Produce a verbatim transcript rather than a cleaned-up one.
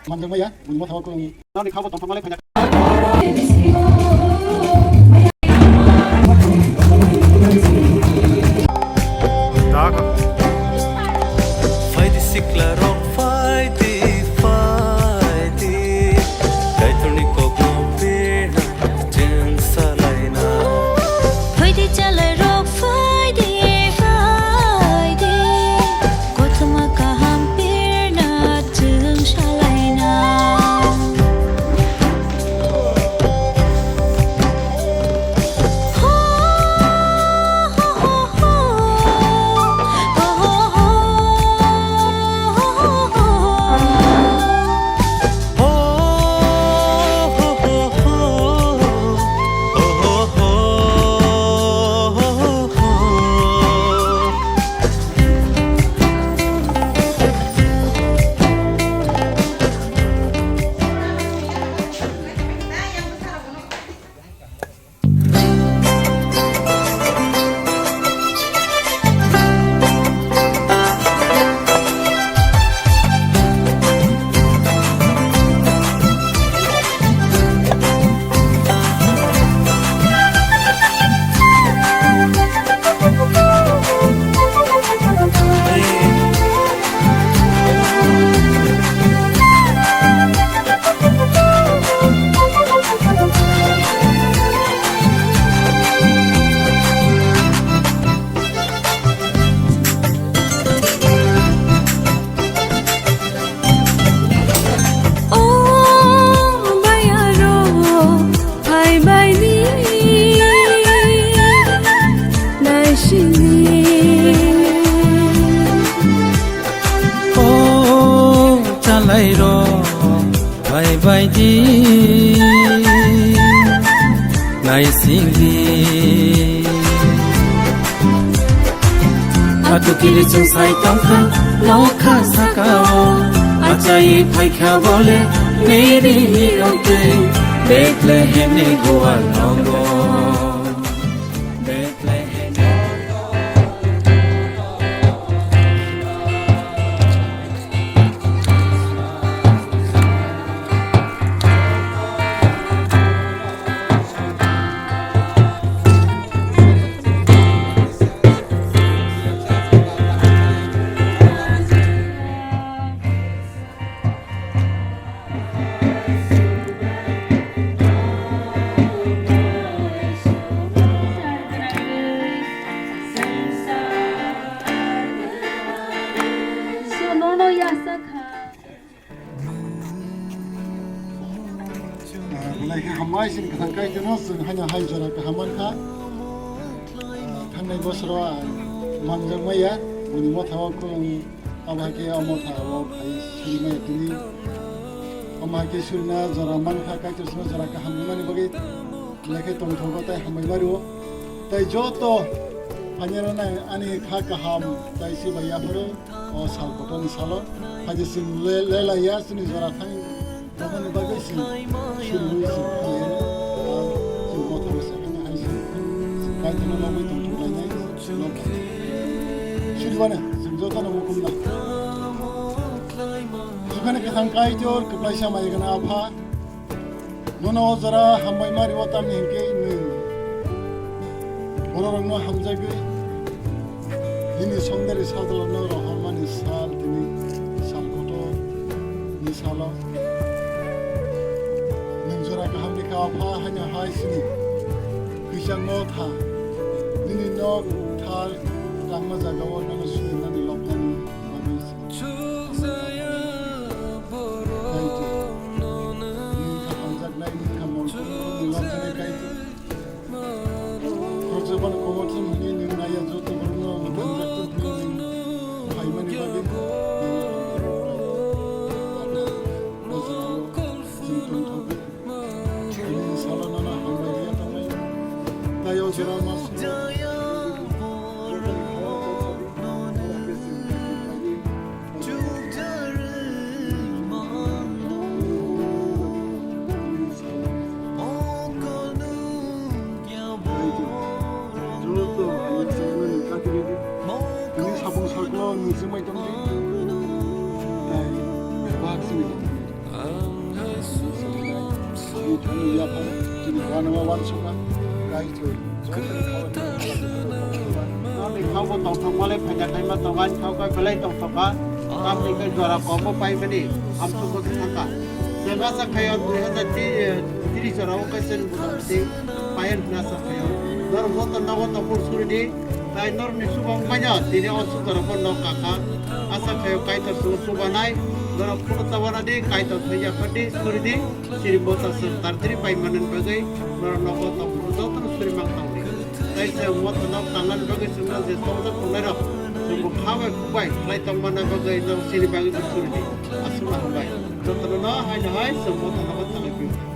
Manjakmaya, buini motha o kwrwngni. Noni kha bo tongthokma le khaina. Phaidi sikla rok, phaidi, phaidi. Kaitorni kokno pena. Chwng salaina. Phaidi chalai rok, phaidi, phaidi. Kothoma kaham pirna chwng salaina. Ho, ho, ho, ho. Ho, ho, ho. O bayaro phaibaini naisingni. O chalairok phaibaidi naisingni. Atukiri chwng sai tongkha nokha sakao, achai phaikha bole Mary ni rongtwi Bethlehem ni gual nongo. Bethlehem. So, nono yasa kha. Ah, belai khe hambai sini kwthang Kaitorno chwng haino hai jora kaham mankha. Ah, thangnai bosoro ang manjakmaya, buini motha o kwrwng, abo hai khe o motha o phai suri maya tini. Omo hai khe surina jora mankha, Kaitor chwngno jora kaham wngmani bagwi belai khe tongthogo tei hambai mario. Tei joto phainai rok nai ani kha kaham tei se bai yapharo. O sal kotorni salo, haje chwng le-, lelaiya, chini jora thang romani bagwi chwng suriui chwng khaiyano, ar chwng kothoma se haino hai se chwng Kaitorno lobwi tongthok lainai, lobwi. Suribani chwng jotono mukhumna. Sukhani kwthang Kaitor, kwplaisa mai gana Apha, nono o jora hambai mario, tamni hinkhe nwng bororokno hamjagwi nini songdari sajlokno rohormani sal, tini sal kotorni salo nwng jora kahamni kha Apha, haino hai sini khwichangno tha, nini nok thar tangma jagao nono surinani lobnani bagwi. Kaitor. Nini kha hamjaknai, nini kha mangkhor, nini lobjaknai Kaitor. Khoroksa phano kobor thwng hwnwi nwng naiya, joto borokno mwthangjakthwng hwnwi nwng phaimani bagwi. Chwng tongthokgwi. Nini salo nono hambai rwya tongnai. Tei o jora mas joto Sumai tongdi. Tai bebak sini tongdi. Sini thani yaphar, sini wanama wansukma, kai choi. Ani khao bo tongthok male phaida kaima tongan khao kai belai tongthok kha. Tamni kai jora kom bo pai mani, hamsuk bo thangkha. Jeba sa khayo dui hazar tiri jora o kai sen buda si, payan hna sa khayo. Nor moto nogo topur suri di, Tai norokni chuba wngbaino tini o chudarokbo nok kakha. Asa khaio Kaitor chwngno chubanai, norok phano chabanadi, Kaitor thaiya phadi, suridi, chini bota chwng tartiri pai manani bagwi norok nogo tongmani jotono suri mang tongdi. Tai chwng moto nok tangnani bagwi chwngno je chongjak tongnairok chwngbo kha bai khuk bai khlai tongmani bagwi norok chini bagwibo suridi. Aswkno hambai. Jotono no haino hai chwng moto nogo tanglai phio.